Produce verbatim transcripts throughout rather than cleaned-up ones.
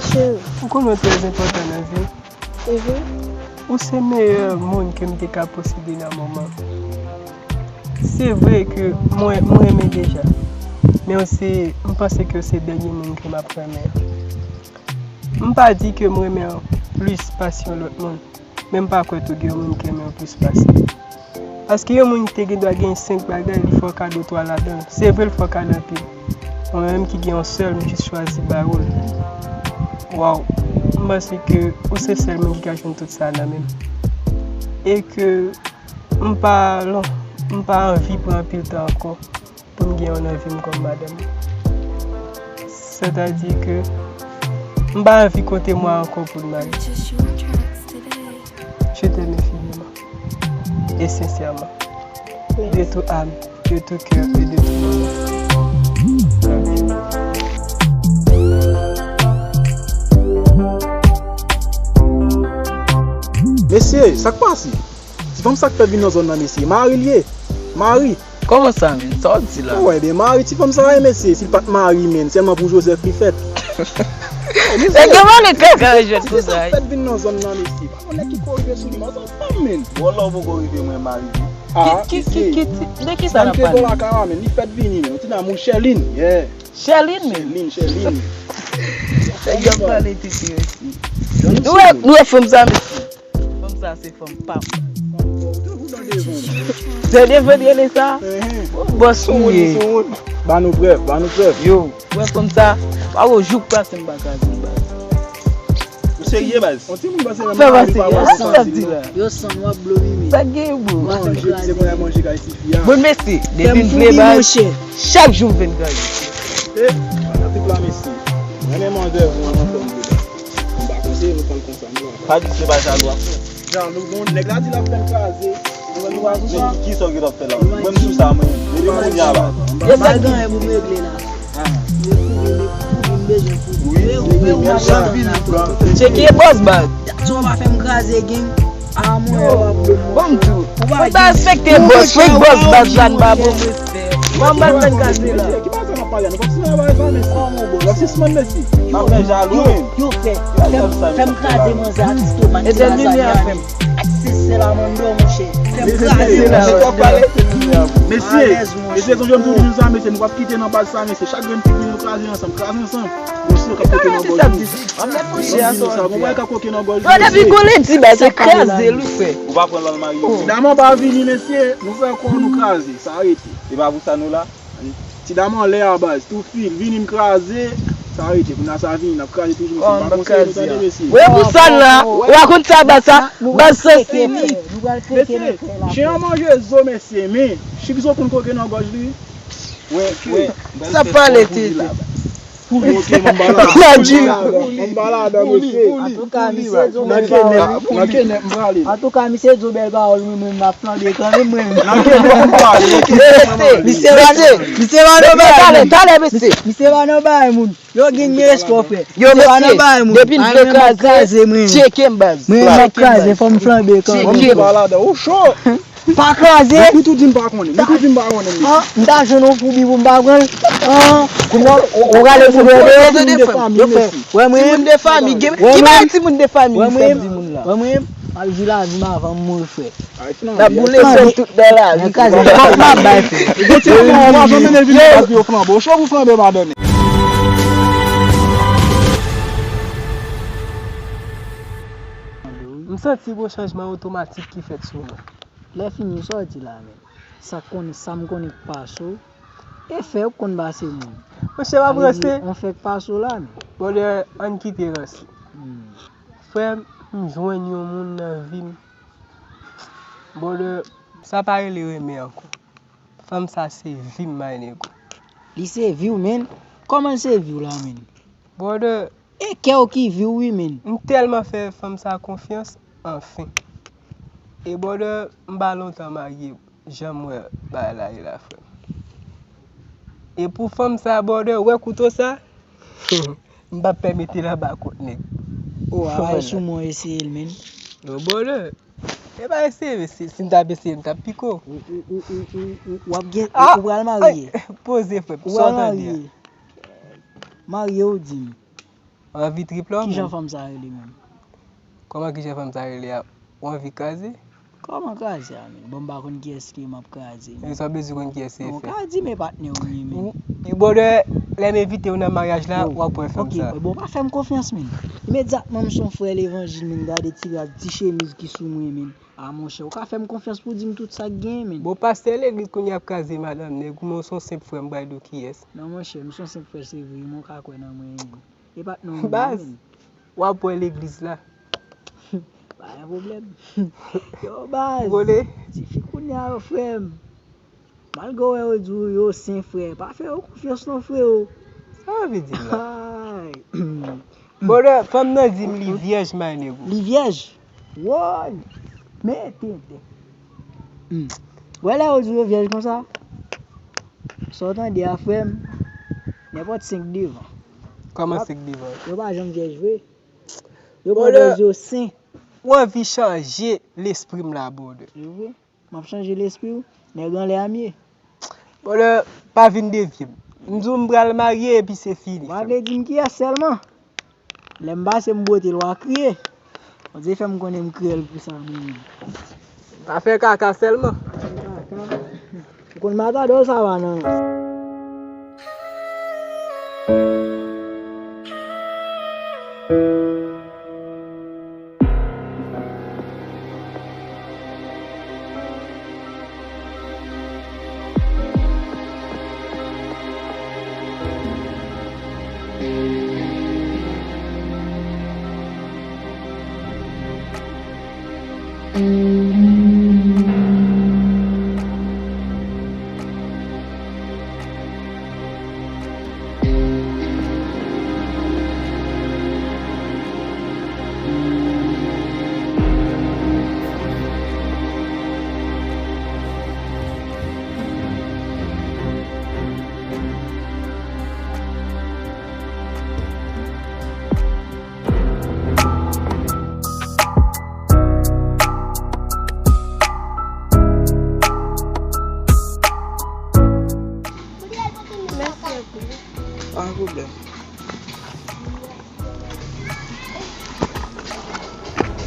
Cheri. Ou konnen w trè enpòtan nan vi m. Mhm. Ou se meyè moun ke m te ka posede nan moman. Se vre ke mwen, mwen renmen deja. Men w se, m panse ke w se dènye moun ke m ap renmen. M pa di ke m renmen w plis pase yon lòt moun. Men m pa kwè tou gen yon moun ki renmen w plis pase m. Paske yon moun te gen dwa gen senk bagay, li fè w kado twa ladan l. Se vre, l fè w kado anpil. Mwen menm ki gen yon sèl, m jis chwazi ba ou l. Waw, m panse ke ou se sèl moun ki ka jwenn tout sa nan men m. E ke m pa lon, m pa anvi pran anpil tan ankò pou m gen yon nan vi m kòm madanm. Sètadi ke m pa anvi konte mwa ankò pou n marye. Je t'aime infiniment et sincèrement, de tout âme, de tout cœur et de tout mon être. Love you. Mesye, sa k pase? Ti fanm sa k fèt vin nan zòn nan, mesye. Mari l ye. Mari. Kòman sa, menn? Sa w ap di la? Ou wè, ebyen, mari ti fanm sa a, mesye. Si l pa t mari, menn, sèlman pou Joseph li fèt. Nèg yo mande kaka jwèt konsa. Sa k fèt vin nan zòn nan, mesye. Pa konn nèg ki ko rive sou li, man, se yon fanm, menn. Bon, lè w poko rive, mwen mari. Ah, ki, ki, ki, ki, de ki sa n ap pale? Nan lakay la, menn. Li fèt vini, menn. Yon ti dam, Sherline. Yeah. Sherline, menn. Sherline, Sherline. Nèg yo ap pale titi, mesye. Nou wè, nou wè fanm sa, mesye. Fanm sa se fanm pa m. Se devan l rele sa? Bòs ou ye. Ba nou prèv, ba nou prèv. Yo, wè fanm sa, pa gon jou k pase m pa kraze l, baz. Ou serye, baz? Fè pa serye, sa w ap di la? Yo sann w ap blo mimi. Sa gen, bro? Manje, se mwen manje kay tifi a. Bon, mesye, depi m vle, baz, chak jou m vin kraze. Eh, fanatik la, mesye. Mwen menm manzè, mwen nan fòm de baz. M pa konseye nou pran l konsa, non. Pa di se pa jalou ap fè. Jan nou bon, nèg la di l ap fè l kraze. Nou wè nou pa sou sa. Men ki, ki sa w gentan fè la? Mwen m sou sa, mwen. Depi kounye a la. Yo pa gen anyen pou m regle la. Mwen foubi, mwen foubi, m bezwen foubi. Wi, wi, wi, wi. Tcheke bòs, baz. Sa w pa fè m kraze, gang. Ah, mwen, yo ap bon. Bon, m tou. Ou pa respekte bòs, fake bòs, baz la n pa bon. Bon, baz la n kraze la. Ki bagay sa n ap pale a? Nou p ap simen bagay sa, mesye. Kòman, bòs? W ap sispann, mesye. N ap fè jalou, wi. Yo, fè, fè m, fè m kraze manzè ak estomak ti lazanya. Ak sèl amande, monchè. Fè m kraze manzè. Mesye, mesye, sonje m toujou di nou sa, mesye, nou p ap kite nan baz sa, mesye. Chak grenn figi nou kraze ansanm, kraze ansanm. Mesye, k ap koke nan gòj nou. Ann fè monchè a sa w ap di a. Bon, bagay k ap koke nan gòj nou, mesye. Depi gon ledi, baz, se kraze l wi, frè. Ou pa pran l al marye. Ti dam an pa vini, mesye, nou fè kò nou kraze, sa rete. E pa pou sa nou la? Ti dam anlè a, baz, tou fil, vini n kraze, sa rete. Kounye a sa vini, n ap kraze toujou, mesye. M pa konseye nou, tande, mesye. Wè pou sa la, w a konn sa, baz, sa, baz, sa se li. Mesye, chen an manje zo, mesye, men chik zo konn koke nan gòj li. Wè, wè. Sa pale tete. Pou li. Ok, m pa ladan. Pou li. M pa ladan, mesye. Antouka, misye di w bèl pawòl. Nan kenèp, nan kenèp, m prale. Antouka, misye di w bèl pawòl, mwen menm, m ap flanbe kanmenm, mwen menm. Nan kenèp, m prale. Nan kenèp, m prale. Misye pa nan, misye pa nan bagay moun. Talè, talè, mesye. Misye pa nan bagay moun. Yo gen respè, frè. Yo, mesye, depi l vle kraze, tcheke m, baz. Mwen menm, m ap kraze, fò m flanbe kanmenm. Tcheke m. M pa ladan. Ou cho. Pa kraze. Mwen tou di m pa konnen. Mwen tou di m pa konnen. Ah, m ta jwenn yon foubi pou m pa pran l. Ah, kounya, ou rale pou mwen. Yo, frè m. Wè mwen. Timoun de fanmi. Ki bay timoun de fanmi, misye ap di moun la? Wè mwen, m al viv lavi m avan m mouri, frè. N ap boule sèl tout nan lavi. Nan kraze. M ap bay, frè. Ou cho pou flanbe, madanm. M santi gon chanjman otomatik ki fèt sou mwen. Lè fini, sa w di la menm? Sa konnen, sa m konnen k pase w. E fè w konn pase moun. Monchè, w ap ranse. On fè k pase w la menm. Brother, ann kite ranse. Hmm. Frè m, m jwenn yon moun nan vi m. Brother, sa pa rele renmen ankò. Fanm sa se vi m, my nigga. Li se vi w, menn. Kòman l se vi w la, menn? Brother, e kè w ki vi w, wi, menn. M tèlman fè fanm sa konfyans, anfen. E brother, m pa lontan marye, jan m wè bagay la ye la, frè m. E pou fanm sa, brother, wè kouto sa? M p ap pèmèt l anba kont nèg. O, a bay sou mwen eseye l, menn. Non, brother. E pa eseye, mesye. Si m t ap eseye, m t ap pike w. Ou, ou, ou, ou, ou, ou, w ap gen, ou pral marye. Poze, frè m. Ou pral marye. Marye, ou di m. Ou anvi trip la, menm? Kijan fanm sa rele menm? Kòman kijan fanm sa rele a? Ou anvi kraze? Kòman kraze a menm? Bon, m pa konn kiyès ke m ap kraze menm. E sa w bezwen konn kiyès se fè? Ou ka di men patnè w ye menm. Ou, ou brother, lè m envite w nan maryaj la, w ap wè fanm sa. Ok, bon, pa fè m konfyans menm. Imedyatman m se yon frè levanjil menm, gade ti rad, ti chemiz ki sou mwen menm. A monchè, ou ka fè m konfyans pou w di m tout sa k genyen menm. Bon, pastè legliz kounye a ap kraze madanm nèg, ou menm se yon senp frè, m pral di w kiyès. Non monchè, m se yon senp frè se vre, men w ka kwè nan mwen menm. E pa t nan yon baz, w ap wè legliz la. Pa gen pwoblèm. Yo, baz. Ou konnen? Tifi kounye a yo, frè m. Malgre w wè yo di w yo sen, frè, pa fè yo konfyans non, freo. Sa w vle di la? Ay. Brother, fanm nan di m li vyèj, my nigga. Li vyèj? Woy! Men tenten. Hmm. Wè lè yo di w yo vyèj konsa? Sa w tande a, frè m? Nenpòt senk devan. Kòman senk devan? Yo pa janm vyèj vre. Yo pran pòz yo sen. Ou anvi chanje lespri m la, brother. Se vre. M ap chanje lespri w. Nèg anlè a m ye. Brother, pa vin devye m. M di w m pral marye epi se fini. Ou pa vle di m kiyès sèlman? Lè m pase m bwote l, w a kriye. Bondye fè m konnen m kriyèl pou sa menm. Pa fè kaka sèlman. Kaka. Ou konn matadò sa va nan. Mèsi anpil. Pa gen pwoblèm.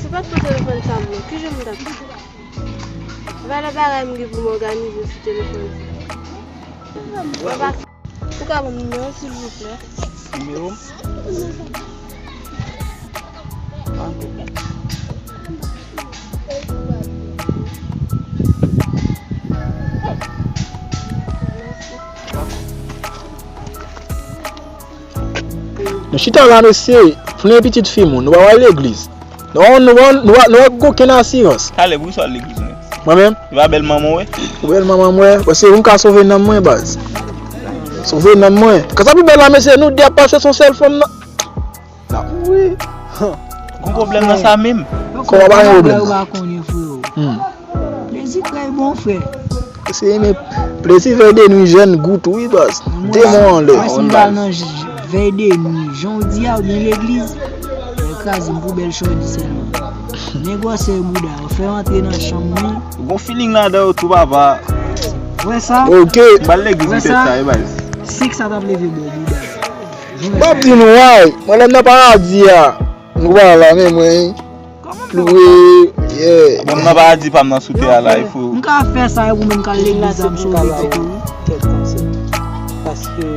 Se pa t pou telefòn sa m non. Ki jan m t ap fè? Valè bagay m gen pou m òganize sou telefòn sa. Ou ka ban m nimewo w, silvouplè? Nimewo m? Pa gen pwoblèm. Nou chita la, mesye, plen pitit fi moun, nou pa al legliz. Nou, nou, nou, nou, nou pa gen okenn asirans. Talè, poukisa w al legliz, menm? Mwen menm? E pa bèl manman w wè? Ou bèl manman m wè? Paske ou ka sove nanm mwen, baz. Sove nanm mwen. Kan sa pi bèl la, mesye, nou de ap pase sou sèl fanm nan. N ap mouri. Gon pwoblèm nan sa menm. Kòman pa gen pwoblèm? Ou pa konnen, freo. Hmm. Plezi trè bon, frè. Se men plezi vèy de nwi jèn gout, wi, baz. Demon anlè. Mwen si m ta nan j-, vèy de nwi, jan w di a, oubyen legliz, yo kraze m pou bèl chòdi sèlman. Men gwosè bouda, yo fè antre nan chanm mwen. Gon feeling ladan yo tou, papa. Wè sa? Ok. M pral legliz m fè sa, e baz. Senk sa t ap leve bò bouda. M ap di nou, ay, mwen lè m nan paradi a. Nou pa la, men mwen. Kòman m fè? Louwe, yeah. Bon, m nan paradi pa m nan sou tè a la, freo. M ka fè sa, e pou mwen m ka al legliz la, m sove tou. Kèk konsèy. Paske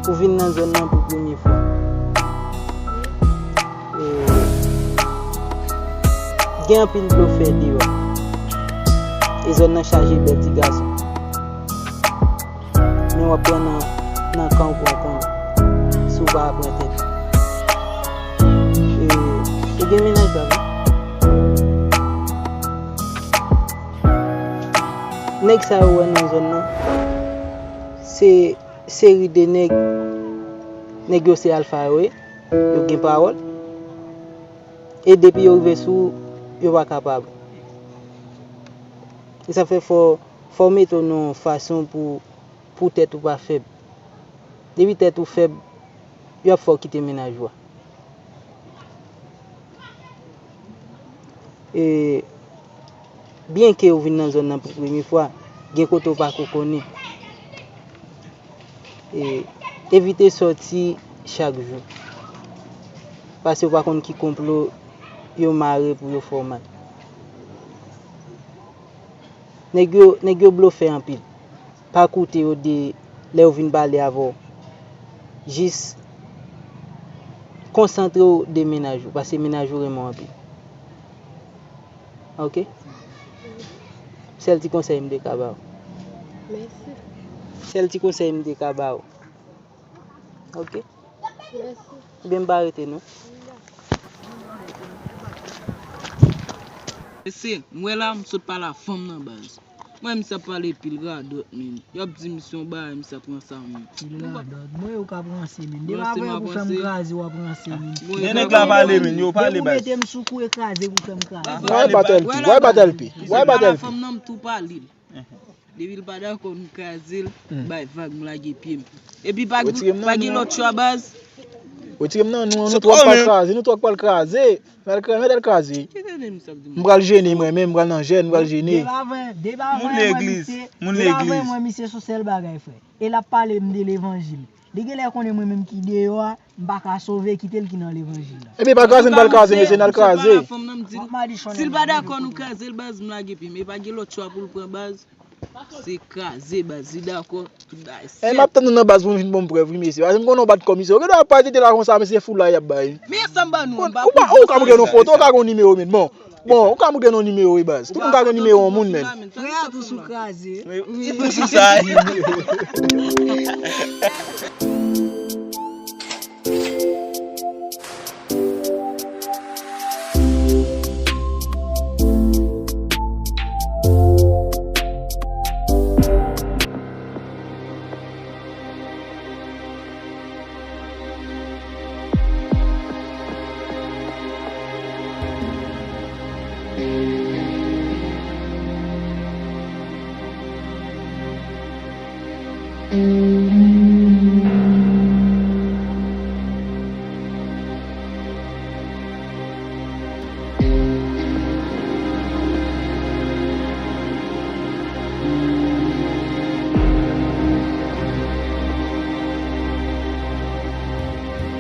ou vin nan zòn nan pou premye fwa. E, gen anpil blofè deyò. E zòn nan chaje bèl ti gason. Men w ap pran nan, nan kan w pou w konnen. Si w pa pran tèt. E, e gen mennaj la, wi. Nèg sa yo wè nan zòn nan, se seri de nèg, nèg yo se alfa yo ye, yo gen pawòl. E depi yo rive sou ou, yo pa kapab. E sa fè fò, fò w mete w nan yon fason pou, pou tèt ou pa fèb. Depi tèt ou fèb, y ap fè w kite mennaj ou a. E, byenke ou vin nan zòn nan pou premye fwa, gen kote ou pa ko konnen. E, evite sòti chak jou. Paske w pa konn ki konplo yo mare pou yo fè w mal. Nèg yo, nèg yo blofè anpil. Pa koute yo de lè yo vin pale avè w. Jis konsantre w de mennaj ou, paske mennaj ou renmen w anpil. Ok? Sèl ti konsèy m te ka ba w. Mèsi. Sèl ti konsèy m te ka ba w. Ok? Mèsi. Ebyen, m pa rete non. Mesye, m wè la, m sot pale a fanm nan baz. Mwen, misye ap pale pil radòt, men. Y ap di misye yon bagay, misye ap ranse a moun. Pil radòt. Mwen, yo k ap ranse, men. Depi avè pou fè m kraze, w ap ranse, men. Gen nèg la pale, men, yo pale baz. Depi w mete m sou kou e kraze pou fè m kraze. Why battle P? Why battle P? Why battle P? Fanm nan m tou pale l. Depi l pa dakò, m kraze l, bay vag, m lage pye m. Epi pa, pa gen lòt chwa baz. Retire m nan nou an, nou twò k pral kraze, nou twò k pral kraze. Mèt al kraze, mèt al kraze. M pral jene mwen menm, m pral nan jèn, m pral jene. Depi avè, depi avè mwen misye, depi avè mwen misye sou sèl bagay frè. E l ap pale m de levanjil. Li genlè konnen mwen menm ki deyò a, m pa ka sove, kite l ki nan levanjil la. Ebyen pa kraze, n pral kraze, mesye, n al kraze. Si l pa dakò nou kraze l baz, m lage pye m. E pa gen lòt chwa pou l pran baz. Se kraze baz, li dakò, tout bagay sèt. E m ap tann nou nan baz pou nou vin ban m prèv wi mesye. Paske m konnen w bat kò misye. Ou gen dwa ap pale tete la konsa, mesye foulay y ap bay. Men sa m ban nou an, m pa pou ou ka montre nou foto, ou ka gen nimewo men. Bon, bon, ou ka montre nou nimewo wi baz. Tout moun ka gen nimewo yon moun men. Frè a tou sou kraze. Wi, wi, wi.